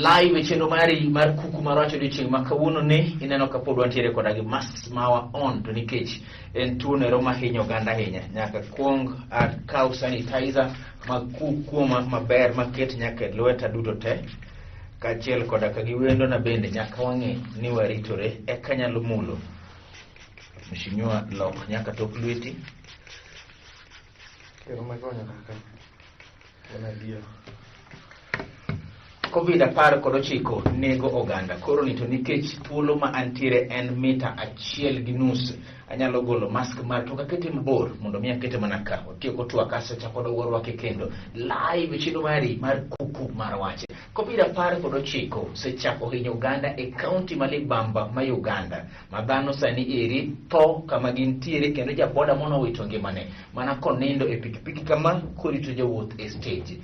Live e chenro mari mar kuku mar wach odiochieng' ma kawuono ni ineno ka pod wantiere koda gi masks mawa on to nikech en tuo nero mahinyo oganda ahinya nyaka kuong akaw sanitizer maku kuoma maber maket nyaka e lweta duto te kaachiel koda ka gi wendona bende nyaka wang'e ni waritore eka nyalo mulo. Mheshimiwa lok nyaka tok lweti. Kero magonyo kaka. En adier. Covid 19 nego oganda. Koro ni to nikech thuolo ma antiere en mita 1.5, anyalo golo mask mar to akete mabor mondo mi akete mana ka. Otieko twak kasto chako dogo rwake kendo. Live chenro mari mar kuku mar wach. Covid 19 osechako hinyo oganda e kaunti ma Libamba ma Uganda. Ma dhano sani eri tho kama gintiere kendo jaboda mono owito ngimane mana konindo e pikipiki kama korito jowuoth e stage.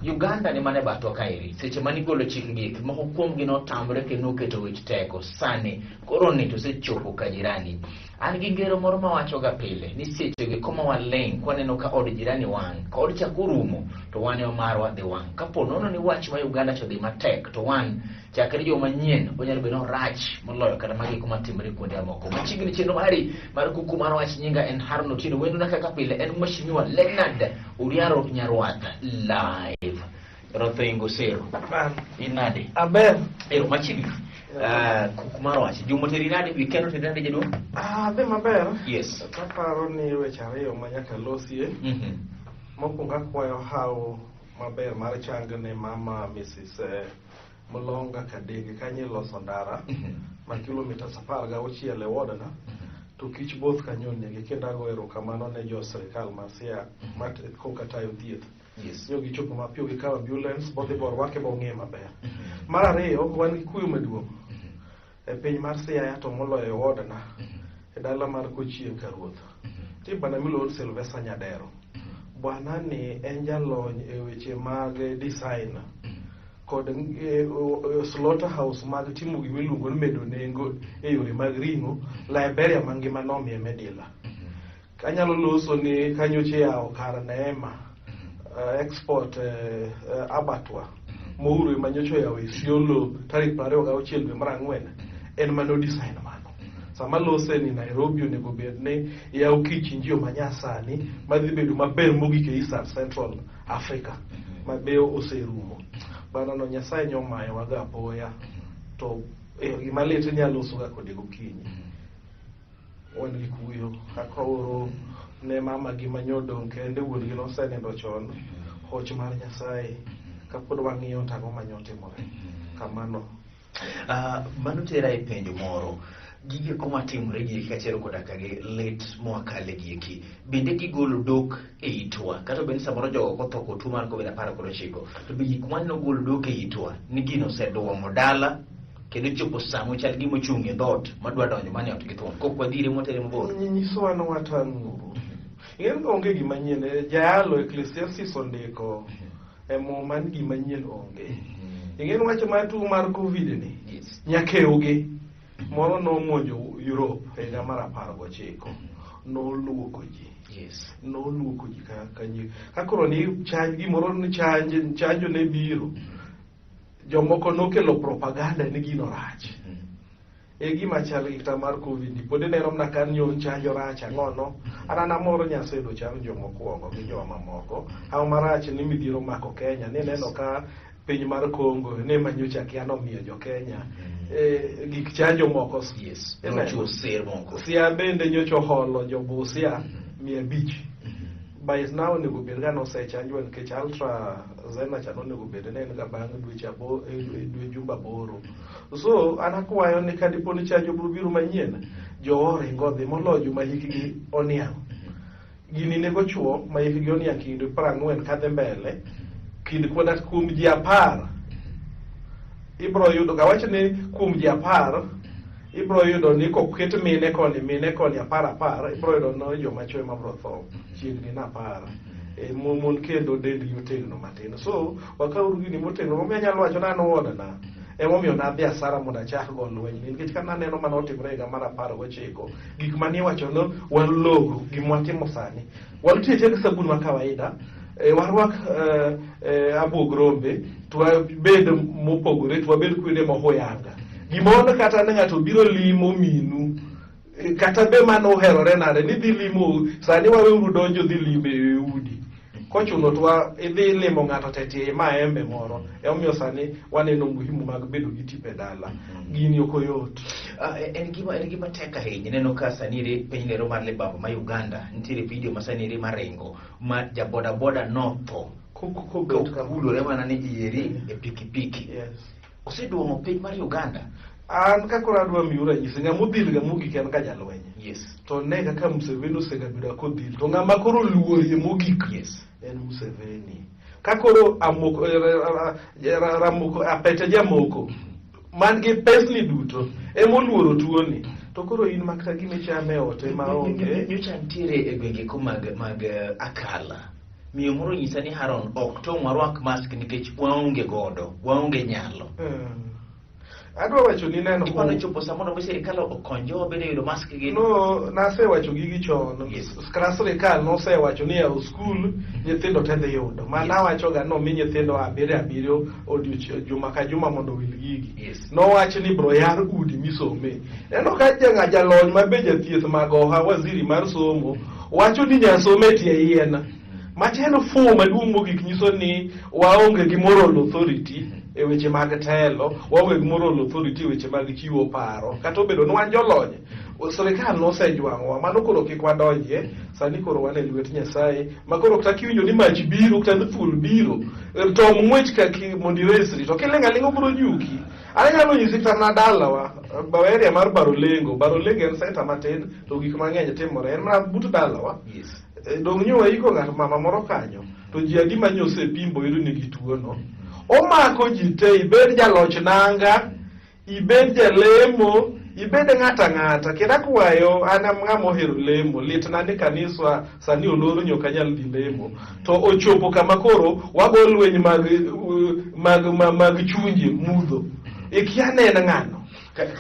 Uganda ni mana e bathwa kaeri seche mane igolo chik gi moko kuomgi notamre kendo noketo wich teko sani koro ni to osechopo ka jirani. An gi ngero moro mawacho ga pile ni seche gi koma waling' kwaneno ka od jirani wang' ka od chak orumo to wan ema marwa dhi wang'. Kapo nono ni wach ma Uganda cha odhi matek to wan chakre juma manyien onyalo bedo rach moloyo kata magi kuma timore kuonde mamoko. Machiegni chenro mari mar kuku mar wach nyinga en Haron Otieno wendona kaka pile en Mheshimiwa Leonard Uriaro Nyarwath live. Rothengo Sero. Inade. Aber. Ero machiegni. Kuku mar wach. Juma oteri nade? Weekend oteri nade jaduong'? Ah, dhi maber. Yes. Aparo ni weche ariyo ma nyaka losie. Mokwongo akwayo hawo maber mar chang ne mama Mrs. Mlonga Kadege kanyo iloso ndara ma kilomita 16 e ward na to kich both kanyo onege kendo ago erokamano ne jo sirikal ma Siaya ma koka tayo thieth. Yes. Nyo gichopo mapiyo gikawo ambulance bodhi borwake bong'iye maber. Mar ariyo wan gi kuyo maduong' e piny mar Siaya to moloyo e ward na e dala mar Kochieng' Karuoth. Nitie bwana miluongo ni Sylvester Nyadero. Bwana ni en jalony e weche mag design kod slaughter house mag timo gima iluongo ni medo nengo e yore mag ring'o Liberia mangima nomiye medila. Anyalo loso ni kanyocha iyawo kar Neema export abattoir Mouru ema nyocha oyawo Isiolo tarik 26 dwe mar ang'wen en mano design mano. Sama lose ni Nairobi onego bed ni yawo kichinjio manyasani madhi bedo maber mogik e East and Central Africa ma be oserumo. Bana no Nyasaye nyomayowa ga apoya to gima lit ni aloso ga kode gokinyi. Wan gi kuyo kaka oro ne mama gi manyodong' kende wuon gi nosenindo chon hoch mar Nyasaye kapod wang'iyo to ang'o manyotimore kamano. Mano tera e penjo moro. Gige kuma timore gi kaachiel koda ka gi lit mwakale gi eki. Bende gigolo dok e itwa. Kata obedo ni samoro jogo kotho kod tuo mar Covid 19, to be gik mwaneno golo dok e itwa ni gino oseduomo dala kendo chopo sama ochal gima ochung' e dhoot madwa donjo mana e ot gi thuon. Kok wadhire mwatere mabor. Nyisowa ni watang'uru. Ing'e ni onge gima nyien. Jayalo Ecclesiastes ondiko e muma ni gima nyien onge. Ing'e ni wach mar tuo mar Covid ni Yes. nyakewgi moro nomonjo Europe e higa mar 19 noluoko ji. Yes. Noluoko ji ka nyi. Ka koro ni chanj gimoro ni chanj chanjo ne biro. Jomoko nokelo propaganda ni gino rach. E gima chal gi kata mar Covid ni pod ineno mana ka nyo chanjo rach ang'ono. An an amor nyaseyudo chanjo mokwongo gi jowa mamoko. Ang'o marach ni midhiero omako Kenya ni ineno ka piny mar Congo ne manyocha kia nomiyo jo Kenya gik chanjo moko. Yes. Ineno? Nochiwo sir moko. Sia bende nyocha oholo jo Busia 500. By now onego bed ga nosechanjwa nikech AstraZeneca cha nonego bed ni en ga bang' dweche dwe jumbe 8. So an akwayo ni ka dipo ni chanjo biro biro manyien, jowa oring odhi moloyo joma hikgi oniang'. Gini nego chuo ma hikgi oniang' kind 40 kadhi mbele, kind koda kuom ji 10 ibro yudo awach ni kuom ji 10 ibro yudo ni koket mine koni mine koni 10 10 ibro yudo ni joma chuo ema bro tho chiegni na 10. Mon kendo dendgi otegno matin. So wakawuru gini motegno. Momiyo anyalo wacho ni an wuodna emomiyo nadhi asara mondo achak go lweny nikech ka naneno mane otimore higa mar 19 gik mane iwacho ni waloro gima watimo sani. Walutiyo gi sabun ma kawaida. Warwak abuog rombe to wabed mopogore, to wabed kwede mohuyanga. Gimoro kata ni ng'ato biro limo minu, kata be mano oherore nade ni dhi limo sani, waweuru donjo dhi lime e udi. Kochuno to idhi limo ng'ato to tie maembe moro. Emomiyo sani waneno muhimu mag bedo gi tipo e dala. Gini ok oyot. En gima tek ahinya. Ineno ka sani ere piny lero mar libamba ma Uganda nitiere video ma sani ere maringo ma jaboda boda notho Kobet kama. Kokulore mana ni ieri e pikipiki. Oseduong'o piny mar Uganda. An ka koro adwa miu ranyisi, ng'ama odhil ga mogik en ga jalweny. To ne kaka Museveni osegabedo kodhil, to ng'ama koro luorie mogik en Museveni. Ka koro amoko, ramoko apete jamoko man gi pesni duto emoluoro tuoni, to koro in makata gima ichame e ot ema onge. Nyocha nitiere e gwenge ko mag Akala. Miyo moro nyisa ni Haron ok tong' warwak mask nikech waonge godo, waonge nyalo. Adwa wacho ni neno Iparo chopo sa mondo mi sirikal okony jowa bende yudo mask gi. No, nasewacho gigi chon. Kata sirikal nosewacho ni yawo skul nyithindo te dhi yudo. Mana wacho ga nomi nyithindo abiriyo abiriyo odiochieng' juma ka juma mondo owil gigi. Nowach ni bro yar udi misome. Neno ka jang'a jalony ma be jathieth magoha waziri mar somo wacho ni nyasome tie yien. Machelo fuwo maduong' mogik nyiso ni waonge gi moral authority e weche mag telo, waonge gi moral authority e weche mag chiwo paro. Kata obedo ni wan jolony, sirikal nosejwang'owa, mano koro kik wadonjie, sani koro wan e lwet Nyasaye, ma koro kata kiwinjo ni mach biro, kata ni thuol biro, tom ng'wech ka mondo iresri, to kiling' aling'a obiro juki. An anyalo nyisi kata na dalawa, area mar Barolengo, Barolengo en center matin, to gik mang'eny timore, en mana but dalawa. Dong' nyo waiko ng'at mama moro kanyo, to ji adi ma nyosepim boyudo nigi tuono. Omako ji te, ibed jaloch nanga, ibed jalemo, ibed ng'ata ng'ata. Kendo akwayo, an am ng'ama ohero lemo, litna ni kanisa sani olor nyo ok anyal dhi lemo. To ochopo kama koro wago lweny mag chunje mudho. Ikia ne en ng'ano.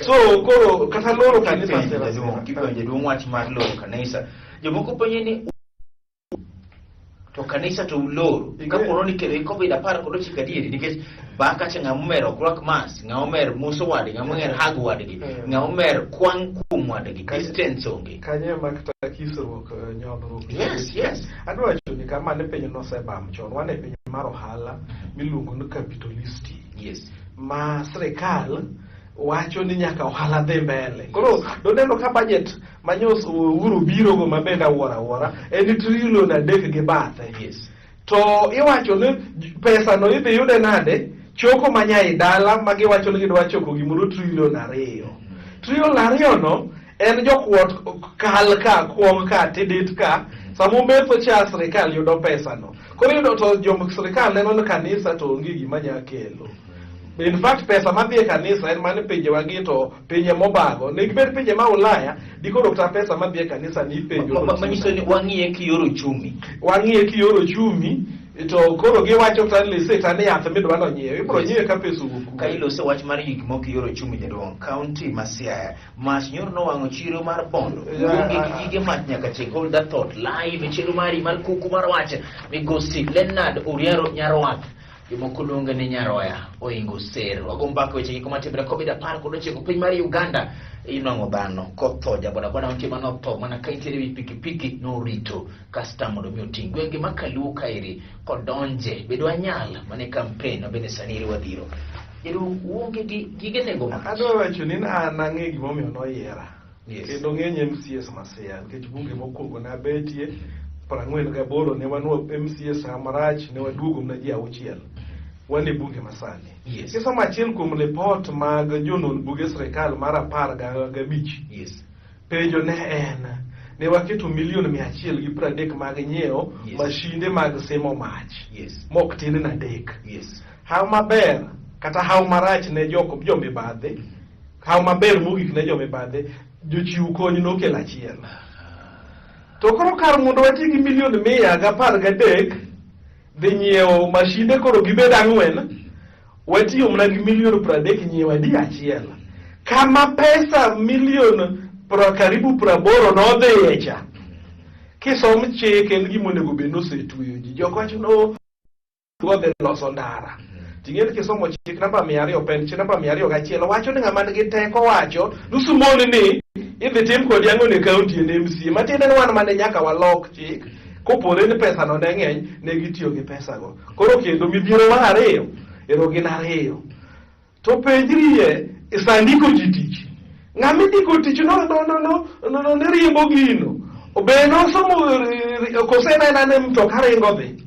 So koro kata loro kanisa sera sera. Kipenjo jaduong' wach mar loro kanisa. Jomoko penje ni to kanisa to uloro kapo ni kelo COVID 19 adieri, nikech bang' kacha ng'ama omer ok rwak mask, ng'ama omer moso wadgi, ng'ama omer hug wadgi, ng'ama omer kwang' kuom wadgi, distance onge. Kanyo ema kata kisruok, nyodhruok. Yes. Adwa wacho ni kama ne piny nosebam chon, wan e piny mar ohala miluongo ni capitalisti. Ma sirikal wacho ni nyaka ohala dhi mbele. Koro doneno ka budget manyos Uhuru biro go mabende awuoro awuora en trilion 3 gi bathe. To iwacho ni pesa no idhi yude nade? Choko manya i dala ma giwacho ni gidwa choko gimoro trilion 2. Trilion 2 no en jokuot kal ka kuong ka tidit ka sama umetho cha sirikal yudo pesa no. Koro iyudo to jo sirikal neno ni kanisa to onge gima nya kelo. In fact pesa madhi e kanisa en mane pinje wagi to pinje mobago. Ne gibed pinje ma Ulaya, dikoro kata pesa madhi e kanisa ni ipenjo. Manyiso ni wang'iye kiyor uchumi. Wang'iye kiyor uchumi to koro giwacho kata ni lise kata ni yath midwa no nyiew. Ibiro nyiewe ka pesa owuok. Ka ilose wach mar gik moko kiyor uchumi, jaduong', kaunti ma Siaya, mach nyoro nowang'o chiro mar Bondo. Onge gi gige mach nyaka chieng'. Hold that thought live e chenro mari mar kuku mar wach. Migosi Leonard Oriero Nyarwath. Jomoko luonge ni Nyaroya oingo ser. Wago mbaka weche giko matimore COVID 19 piny mar Uganda. Inwang'o dhano kotho, jabodaboda mantie manotho mana ka intiere wi pikipiki norito kasta mondo mi oting' gwenge ma Kaluo kaeri kodonje bedo anyal mane campaign ma bende sani eri wadhiro. Jaduong' uonge gi gige nego mach. Adwa wacho ni an ang'e gimomiyo noyiera. Kendo ng'eny MCAs ma Siaya nikech bunge mokwongo ne abetie 48 ne wan MCAs marach ne waduogo mana ji 6. Wan e bunge masani. Kisomo achiel kuom ripot mag jonon buge sirikal mar 15. Penjo ne en ne waketo milion 130 mag nyiewo mashinde mag simo mach mok tin na 3. Haw maber kata haw marach ne jok jomibadhi, haw maber mogik ne jomibadhi, jochiw kony nokelo achiel. To koro kar mondo wati gi milion 113 dhi nyiewo mashinde koro gibed 4, watiyo mana gi milion 30 nyiewo adi achiel. Kama pesa milion karibu 80 nodhiye cha. Kisom chik en gima onego bed ni osetweyo ji. Jok wacho no odhi loso ndara. Ting'e ni kisomo chik namba 200 pen chik namba 201 wacho ni ng'ama nigi teko wacho nusu mon ni idhi tim kodi ang'o ne kaunti en MCA. Matiende ni wan mane nyaka walok chik kopore ni pesa no ne ng'eny ne gitiyo gi pesa go. Koro kendo midhiero mar ariyo ero gin ariyo. To penjrie sa ndiko ji tich. Ng'ama indiko tich no no no no no no ne riembo gino. Be nosomo kose en aena ni mtoka ringo dhi.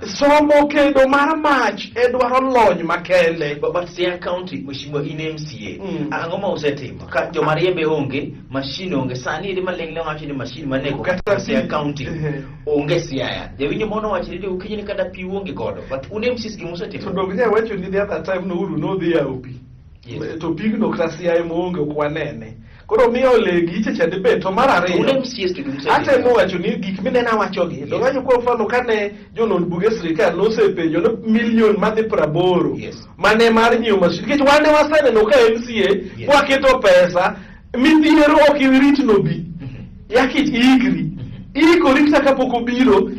Somo kedo mar mach e dwaro lony makende. But Siaya County, Mheshimiwa in MCA, Mm. ang'o ma usetimo? Ka joma riembe onge, mashin onge. Sani eri maling'ling' wacho ni mashin manego Kata Siaya pi. County Ehe. onge Siaya. Jawinjo moro wacho ni okinyi ni kata pi uonge godo. But un MCs gima To usetimo. dog ne wacho ni the other time no Uhuru nodhi yawo pi. Yes. To pigno kata Siaya moonge ok wanene. Koro miyo legi iche cha dibet to mar To un ariyo. MCs to gima usetimo. Atemo wacho ni gik mineno awachogi. Yes. Dongacho kwa mfano kane jonon buge sirikal nosepenjo ni milion madhi praboro Yes. mane mar nyiewo masin nikech wan ne waseneno ka MCA Yes. waketo pesa midhiero ok irit nobi yaki iikri iikori kata kapok obiro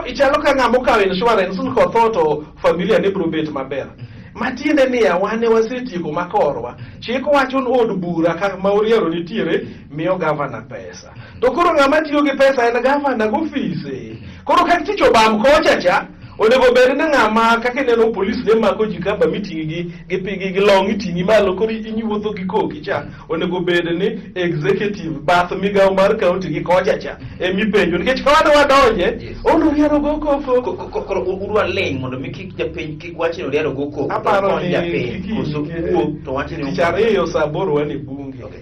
ichalo ka ng'ama okawo insurance ni kotho to familia ne biro bet maber matiende niya wan ne wasetieko makorwa chik wacho ni od bura ka ma Oriero nitiere miyo gavana pesa to koro ng'ama tiyo gi pesa en gavana gofise koro ka tich obam kocha cha onego bed ni ng'ama kaka ineno polis ne mako ji kaba miting'i gi gi gi, gi long iting'i malo koro iwuotho gi koki cha onego bed ni executive bath migawo mar county gi kocha cha emipenjo nikech ka wan wadonje Yes. ono Oriero go koko Koro udwa ling' mondo mi kik japiny kik wach ni Oriero go koko. to aparo kony ni japiny. kiki- Koso wuo to wach ni tich ariyo saa aboro wan e bunge Okay.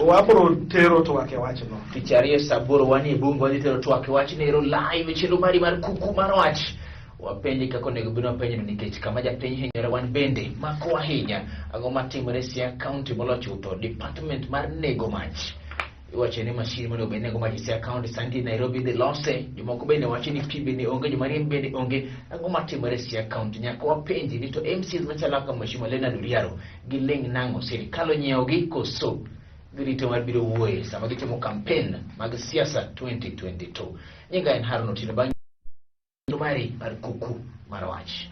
wabro tero twak e wachno Tich ariyo saa aboro wan e bunge wadhi tero twak e wach nero live e chenro mari mar kuku mar wach. Wapenje kaka onego bed ni wapenjno nikech kama japiny hinyore wan bende mako ahinya. Ang'o matimore Siaya County molo chutho department mar nego mach. Iwacho ni mashin monego bed nego mach e Siaya County sani Nairobi dhi lose. Jomoko bende wacho ni pi bende onge, joma riemb bende onge. Ang'o matimore Siaya County? Nyaka wapenji ni to MCs machalo kaka Mheshimiwa Leonard Oriaro giling' nang'o? Sirikal onyiewogi koso? Girito mar biro wuoye sama gitimo kampen mag siasa 2022. Nyinga en Haron Otieno bang' mari mar kuku mar wach.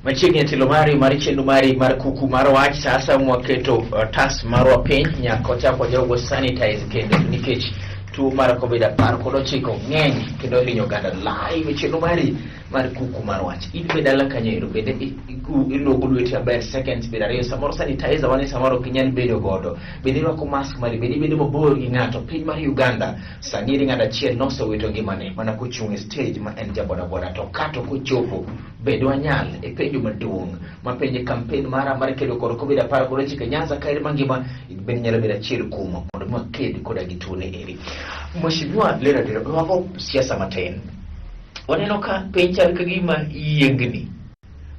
Machiegni e telo mari mar chenro mari mar kuku mar wach sasa mwaketo tas marwa piny nyaka wachak wajogo sanitize kendo nikech tuo mar covid 19 ng'eny kendo hinyo oganda live e chenro mari mar kuku mar wach. In be dala kanyo ero bende iluoko lweti maber seconds 20 samoro sanitizer wane samoro ok inyal bedo godo bende irwako mask mari bende ibedo mabor gi ng'ato. Piny mar Uganda sani eri ng'ato achiel nosewito ngimane mana kochung' e stage ma en ja bodaboda to kato kochopo bed wanyal e penjo maduong' mapenje kampen mara mar kedo kod covid 19 Nyanza kaeri mangima bende nyalo bedo achiel kuom mondo mi waked koda gi tuo ni eri. Mheshimiwa Leonard wago siasa matin. Waneno ka piny chal ka gima yiengni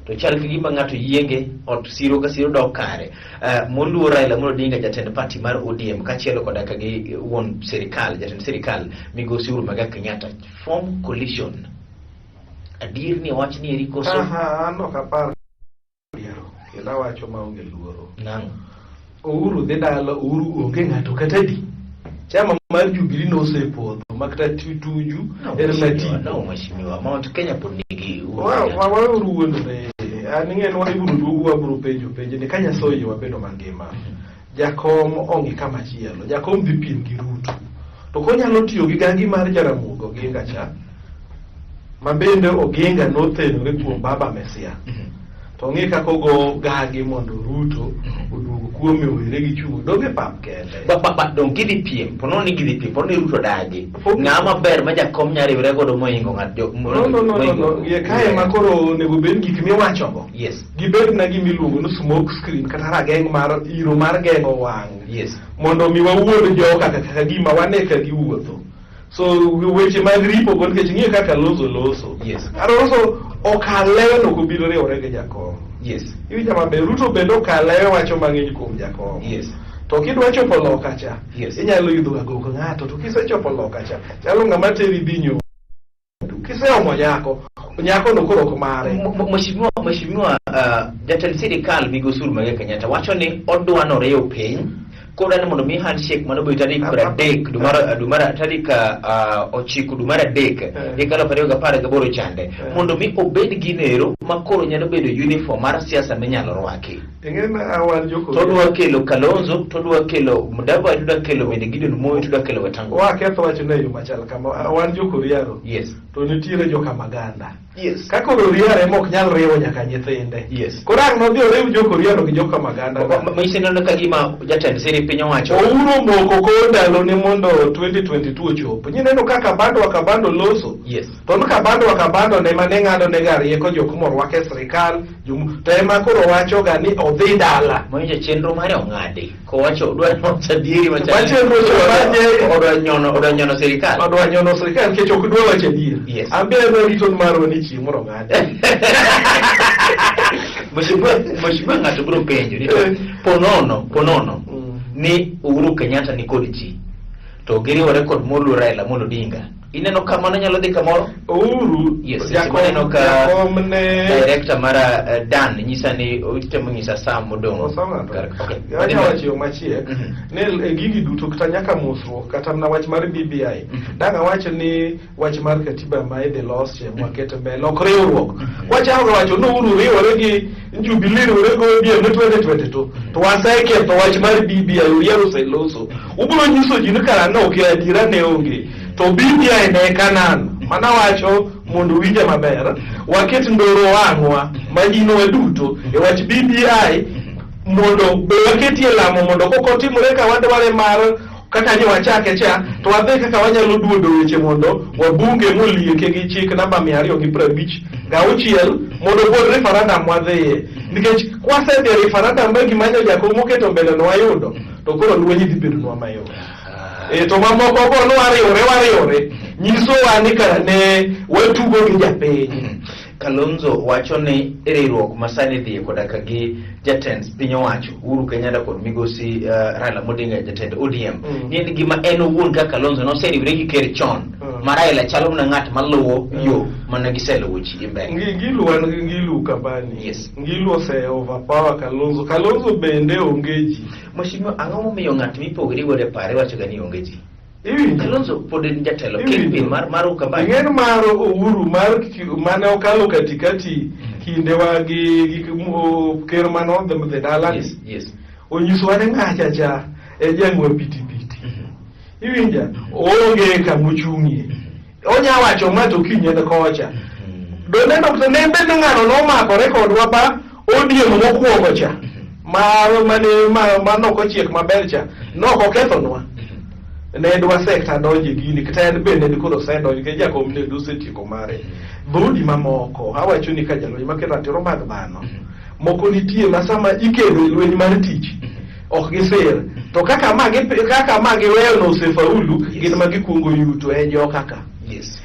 to chal ka gima ng'ato yienge ot siro ka siro dok kare. Moluor Raila Amolo Odinga jatend party mar ODM kaachiel koda ka gi wuon sirikal jatend sirikal migosi Uhuru Muigai Kenyatta form coalition. Adier ni wach ni eri koso? Aha, an ok apar Oriero, kendo awacho maonge luoro. Nang'o? Uhuru dhi dala, Uhuru onge ng'ato kata di. Chama mar Jubilee nosepodho ma kata Tuju No, en mheshimiwa, mati. no, mheshimiwa. Mount Kenya pod nigi Uhuru Wa Kenyatta. wa wauru wuondore. An ing'e ni ibiro duogo wabiro penjo penj ni ka Nyasaye oyie wabedo mangima. Jakom ong'i kama chielo. Jakom dhi piem gi Ruto. To konyalo tiyo gi gangi mar Jaramogi Oginga cha, ma bende Oginga nothenore kuom Baba Mesia. To ng'i kaka ogo gagi mondo Ruto oduog kuome owere gi chung' odog e pap kende. Ba, ba, ba, dong gidhi piem, po nono ni gidhi piem, po nono ni Ruto dagi. Ng'a maber ma jakom nyalo riwre godo mohingo ng'at jo No, no, no, no, no. Ye kae ma koro onego bed gik miwachogo. Yes. Gibed na gima iluongo ni smoke screen kata rageng' mar iro mar geng'o wang'. Yes. Mondo mi wawuond joka kaka gima wane ka giwuotho. So weche mag ripo go nikech ng'iyo kaka Kalonzo loso. Yes. Kalonzo okalewe no kobiro riwore gi jakom. Yes. Iwinjo maber, Ruto bende okalewe wacho mang'eny kuom jakom. Yes. To kidwa chopo loka cha, Yes. inyalo idho agoko ng'ato, to kisechopo loka cha, chalo ng'ama teri dhi nyo. Kiseomo nyako, Nyako no koro ok mare. Mheshimiwa, jatend sirikal migosi Uhuru Muigai Kenyatta wacho ni odwa noriw piny kodwa ni mondo mi handshake mano obed tarik 30 dwe mar tarik 9 dwe mar 3 higa 2018 chande mondo mi obed ginero ma koro nyalo bedo uniform mar siasa minyalo rwaki. Ing'e na wan joko. To odwa kelo Kalonzo, to odwa kelo Mudavadi, to odwa kelo bende Gideon Moi, to odwa kelo Wetang'ula. Waketho wachno e yo machal kama. Wan jokoriaro. To nitiere jokamaganda. Ka koro Oriaro ema ok nyal riwo nyaka nyithinde. Koro ang' nodhi oriw jokoriaro gi jokamaganda. Manyiso ni ka gima jatend siri piny owacho. Ouro moko koro ndalo ne mondo 2022 ochop. Nyineno ka Kabando wa Kabando loso. To ni Kabando wa Kabando ne mane ng'ado ne ga rieko jok morwak e sirikal, to ema koro wacho ga ni odhi dala. Manyiso chenro mare ong'adi. Kowacho odwa wacho adieri machal. Ma chenro cha maje- Odwa nyono sirikal. Odwa nyono sirikal nikech ok dwa wacho adier. An be adwa rito marwa ni chieng' moro ong'adi. Mheshimiwa, ng'ato biro penjo ni to ponono ni Uhuru Kenyatta ni kod ji to giriwore kod moluor Raila Amolo Odinga, ineno ka mano nyalo dhi kamoro? Uhuru Yes, jakom, maneno ka jakom ne director mara Dan nyisa ni otemo nyisa saa modong'. Osong'ado. Okay. Anya wacho yo machiek ne e gigi duto kata nyaka mosruok kata mana wach mar BBI. Dang' awach ni wach mar katiba ma idhi los che mwaket mbele ok riwruok. Wachako wacho ni Uhuru riwore gi Jubilee, riwore gi ODM ne 2022 to waseketho wach mar BBI. Oriero oseloso. Ubiro nyiso ji ni kara ne ok adiera ne onge. To BBI ne kanan. Mana wacho mondo uwinje maber. Waket ndoro wang'wa ma inwa duto e wach BBI mondo be waketie lamo mondo kok otimore ka wadware mar kaka nyo wachake cha to wadhi kaka wanyalo duodo weche mondo wabunge molieke gi chik namba 256 mondo ogol referendum wadhiye, nikech kwasedhi e referendum ma gima nyo jakom oketo mbele no wayudo, to koro lweny dhi bedonwa mayot. E, to mamoko go ni wariwore wariwore nyisowa ni kara ne watugo gi japiny. Kalonzo wacho ni riwruok ma sani dhiye koda ka gi jatend piny owacho Uhuru Kenyatta kod migosi Raila Odinga jatend ODM ni en gima en owuon kaka Kalonzo noseriwre gi ker chon ma Raila chalo mana ng'at maluwo yo mana giseluwo chi mbele. Ngilu wan gi Ngilu Kabani. Ngilu ose overpower Kalonzo. Kalonzo bende onge ji. Mheshimiwa, ang'o momiyo ng'at mipogri godo e pare wacho ga ni onge ji? Iwinjo? Kalonzo pod en jatelo Iwinjo? kingpin mar Ukambani. Ing'en mar Uhuru mar mane okalo katikati kindewa gi ker mane odhi dhi dala. Yes. Onyisowa ni ng'acha cha e jang'we pitipiti. Iwinja? Oonge kamochung'ie. Onya wacho ma to kiny en kocha. Doneno to ne bende ng'ano nomakore kodwa ba ODM mokwongo cha. Ma mane ma nok ochiek maber cha. Nok okethonwa. Ne dwa sekta donje gini kata en bende ni koro osedonjo nikech jakom ne osetieko mare. Dhoudi mamoko awacho ni ka jalweny maketo ratiro mag dhano moko nitie ma sama ikedo e lweny mar tich ok gisir to kaka ma giweyo no osefaulu gin ma gikuongo yuto e joka ka.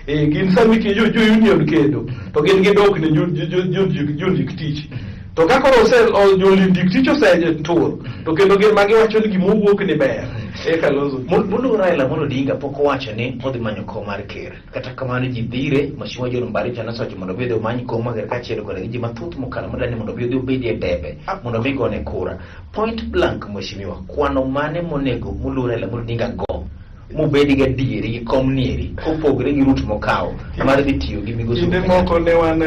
E, gin sama jo union kedo to gin gidok ne jondik tich, to ka koro jondik tich osetur to kendo gin ma giwacho ni gima owuok ni ber e Kalonzo. Moluor Raila Amolo Odinga pok owacho ni odhi manyo kom mar ker. Kata kamano ji dhire, Mheshimiwa John Mbadi to nosewacho mondo obi odhi omany kom mar ker kaachiel koda gi ji mathoth mokalo madwa ni mondo obi odhi obedi e debe mondo omi gone kura. Point blank, Mheshimiwa, kwano mane monego moluor Raila Amolo Odinga go mobed gadieri gi kom nieri kopogre gi rut mokawo mar dhi tiyo gi migosi Kinde Uhuru Kenyatta? moko ne wan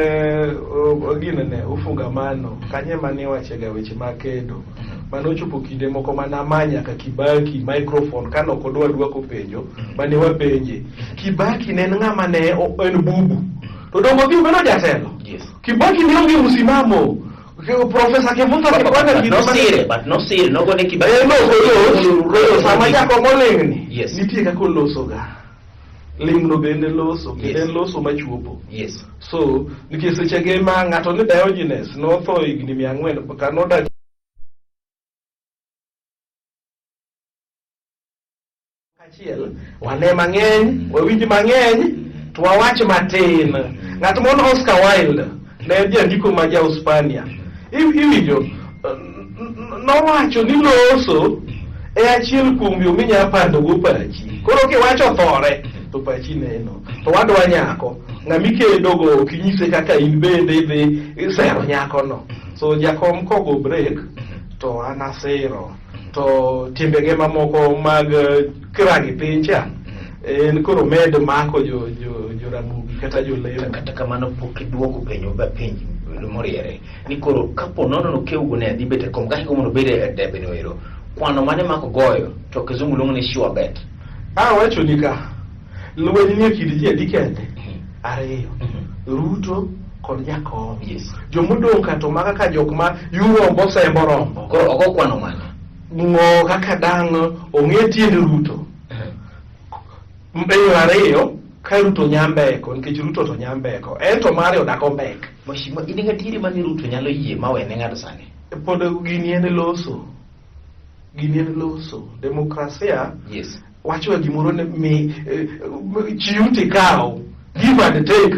gine ne ufungamano kanye mane iwachega weche mag kedo mane ochopo kinde moko mana amanya ka Kibaki microphone kane ok odwa dwoko penjo mane wapenje. Kibaki ne en ng'ama ne en bubu to dongo odhi obedo jatelo. Kibaki ne onge msimamo. Profesa Kivutha Kibwana But nosire, but nosire, nogone Kibaki. Eh, no, olos. Koro sama jakom oling'ni, nitie kaka olosoga. Ling'no bende loso, kendo en loso machuopo. So, nikech sechege ma ng'ato ni Diogenes notho higni 400 ka nodak achiel, wane mang'eny, wawinj mang'eny, to wawach matin. Ng'at moro Oscar Wilde ne en jandiko ma ja Uspania. Iwinjo, nowacho ni loso e achiel kuom yo minya pando go pachi. Koro kiwacho thore, to pachi neno. To wadwa nyako. Ng'ama ikedogo ok inyise kaka in bende idhi sero nyakono. So jakom kogo break to an asiro. To timbege mamoko mag kirangi piny cha en koro med mako jo jo jo Ramogi kata jolemo. Kata kamano pok iduoko penjo ba penj moriere ni koro kapo nono no keugo ne dhi bet e kom kaka mondo obed e debe no ero kwano mane mako goyo to kizungu luongo ni sure bet. Awacho ni ka lweny ni e kind ji adi kende? Ariyo. Ruto kod Jakom. Yes. Jomodong' ka to maga ka jok ma yurombo sembo rombo. Koro ok okwano mano. Ng'o kaka dang' ong'e tiend Ruto. Eyo ariyo ka Ruto nyambeko nikech Ruto to nyambeko. En to mare odak ombek. Mheshimiwa, in gadieri mani Ruto nyalo yie ma wene ng'ato sani? Pod gini en loso. Gini en loso. Demokrasia Yes. wacho gimoro ni mi chiw tikaw. Give and take.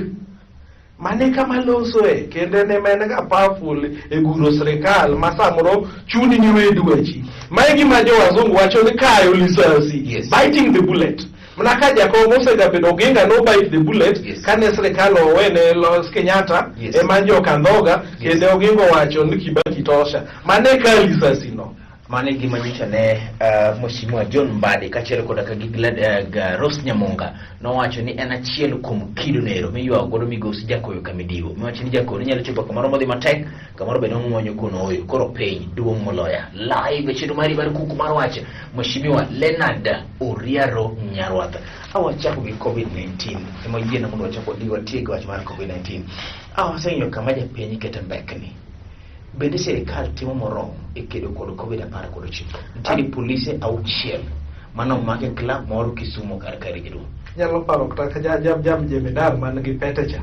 Mane kama losoe kendo en ema en ga powerful e guro sirikal ma samoro chuni ni we dwachi. Mae gima jo wazungu wacho ni kayo lisasi. Yes. Biting the bullet. Mana ka Jakom osegabedo Oginga no bite the bullet Yes. kane sirikal owene Los Kenyatta Yes. ema joka ndhoga Yes. kendo Oginga owacho ni Kibaki tosha. Mane ka lisasi no. Mano e gima nyocha ne Mheshimiwa John Mbadi kaachiel koda ka gi Rose Nyamunga nowacho ni en achiel kuom kido nero miywago godo migosi Jakoyo Kamidiwo. Miwacho ni Jakoyo ne nyalo chopo kamoro modhi matek, kamoro bende ong'wonyo kono oyo. Koro piny duong' moloya. Live e chenro mari mar kuku mar wach, Mheshimiwa Leonard Oriaro Nyarwath. Awachako gi COVID-19. Ema yiena mondo wachak wadhi watiek wach mar COVID-19. Awaseng'iyo kama japiny kete mbekni. Bende sirikal timo moromo e kedo kod COVID 19? Nitiere polise 6 mane omak e club moro Kisumu kar kae jaduong'. Nyalo paro kata ka ja jam jemedar man gi pete cha.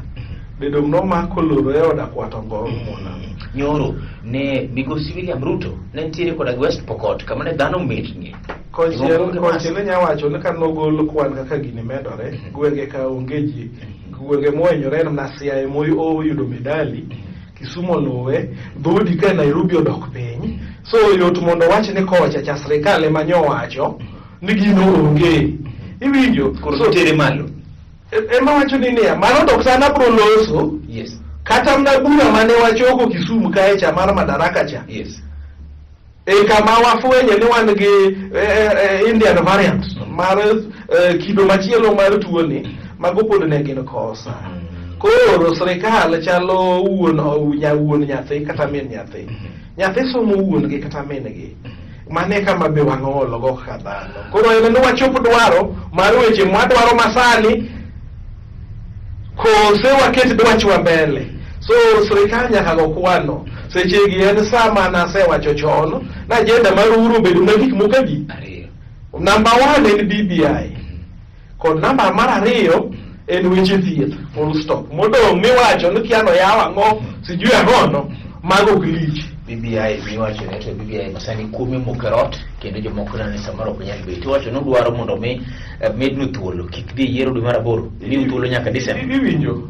Be dong' nomako loro e od akwato go mona. Nyoro ne migosi William Ruto ne nitiere koda West Pokot kama ne dhano mitnie. Konchiel konchiel inya wacho ni ka nogol kwan kaka gini medore, gwenge ka onge ji, gwenge mohinyore en mana Siaya ema oyudo medali, Kisumu oluwe, dhoudi ka Nairobi odok piny. So yot mondo wach ni kocha cha sirikal ema nyowacho ni gino onge. Iwinjo? Koro So, tere malo. ema wacho ni niya, mano to kata abro loso, Yes. kata mana bura mane wachoko Kisumu kae cha mar Madaraka cha. Yes. E kama wafwenye ni wan gi Indian variant mar kido machielo mar tuoni, mago pod ne gin kosa. Koro sirikal chalo wuon wuon nyathi kata min nyathi. Nyathi somo wuon gi kata min gi. Mane kama be wang'olo go kaka dhano. Koro en ni wachop dwaro mar weche mwadwaro masani kose waket dwachwa mbele. So sirikal nyaka go kwano. Sechegi en sa mana asewacho chon na agenda mar Uhuru obedo na gik moko adi? Ariyo. Namba 1 en BBI. Kod namba mar ariyo en weche thieth, full stop. Modong' miwacho ni kia noyaw ang'o, sijui ang'ono, mago ok lich. BBI miwacho ne to BBI masani kuome mokerot kendo jomoko neno ni samoro ok nyal bet. Iwacho ni udwaro mondo mi mednu thuolo kik dhi e yiero dwe mar aboro, miu thuolo nyaka Desemba. Iwinjo?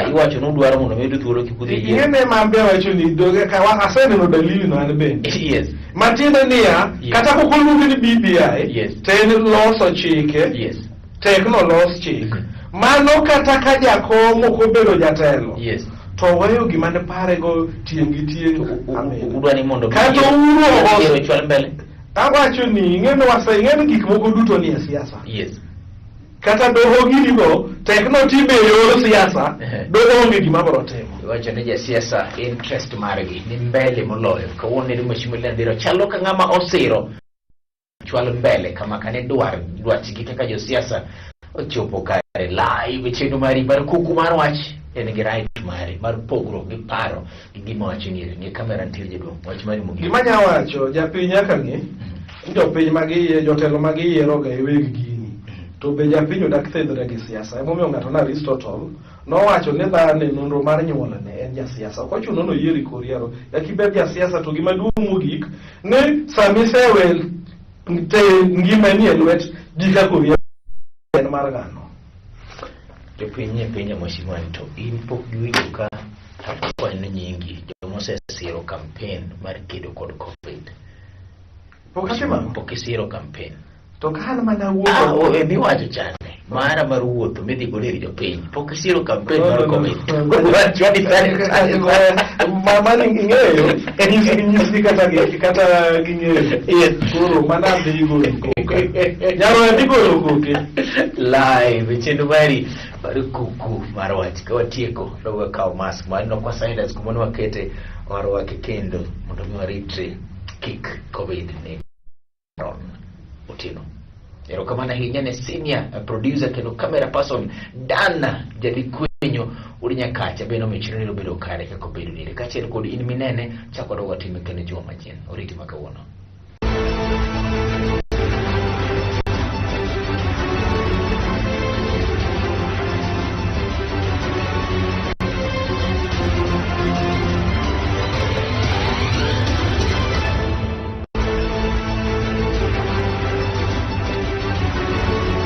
Iwacho ni udwaro mondo medu thuolo kik udhi e yiero. Ing'e ma an be awacho ni doge ka aseneno dalili no an bende. Yes. Matiende niya, Yes. kata kok oluonge ni BBI, Yes. to en loso chike, Yes. tek nolos chik. Mano kata ka jakom ok obedo jatelo, Yes. to weyo gima ne parego tieng' gi tieng'. Amen. Udwa ni mondo Kata Uhuru yiero chwal mbele. Awacho ni ing'e ni wase ing'e ni gik moko duto ni e siasa. Yes. Kata doho ginigo tek notime e yor siasa, doho onge gima biro timo. Iwacho ni jasiasa interest margi ni mbele moloyo. Kawuono ni Mheshimiwa Leonard Ndiro chalo ka ng'ama osiro chwal mbele kama kane dwachgi kaka josiasa ochopo kare live chenro mari mar kuku mar wach en gi right mare mar pogruok gi paro gi gima wacho ni ng'e kamera nitie jaduong' wach mari mogik. Gima anya wacho japiny nyaka ng'e ni jopiny ma jotelo ma giyiero ga e weg gini to be japiny odak thedhre gi siasa. Emomiyo ng'ato na Aristotle nowacho ni dhano e nonro mar nyuolne en jasiasa. Ok ochuno ni oyieri kor yiero. Nyaka ibed jasiasa to gima duong' mogik ni sama isewe te ngimani e lwet ji kaka oyiero en mar ng'ano. Jopiny nie piny Mheshimiwa ni to in pok giwinjo ka akwano nyingi joma osesiro campaign mar kedo kod COVID. Pok atimo ang'o? Pok isiro campaign. To ka an mana wuok Miwacho chande. Mara mar wuotho midhi godo ir jopiny. Pok isiro campaign No, mar no, no. COVID. Wachwa ni sanitize. Mano ing'eyo, nyisgi kata ging'eyo. Yes. Koro mana adhi goyo koke. Nyaroya dhi goyo koke. Live chenro mari mar kuku mar wach ka watieko nogo kawo mask ma aneno kwa sanitize kuma ne wakete warwake kendo mondo mi waritre kik covid ne Ron Otieno. Erokamano ahinya ne senior producer kendo camera person Dan Jadikwenyo wuod Nyakacha bende omiyo chenro ni obedo kare kaka obedo nire kaachiel kod in minene chako wadogo watime kendo juma machien. Oriti ma kawuono.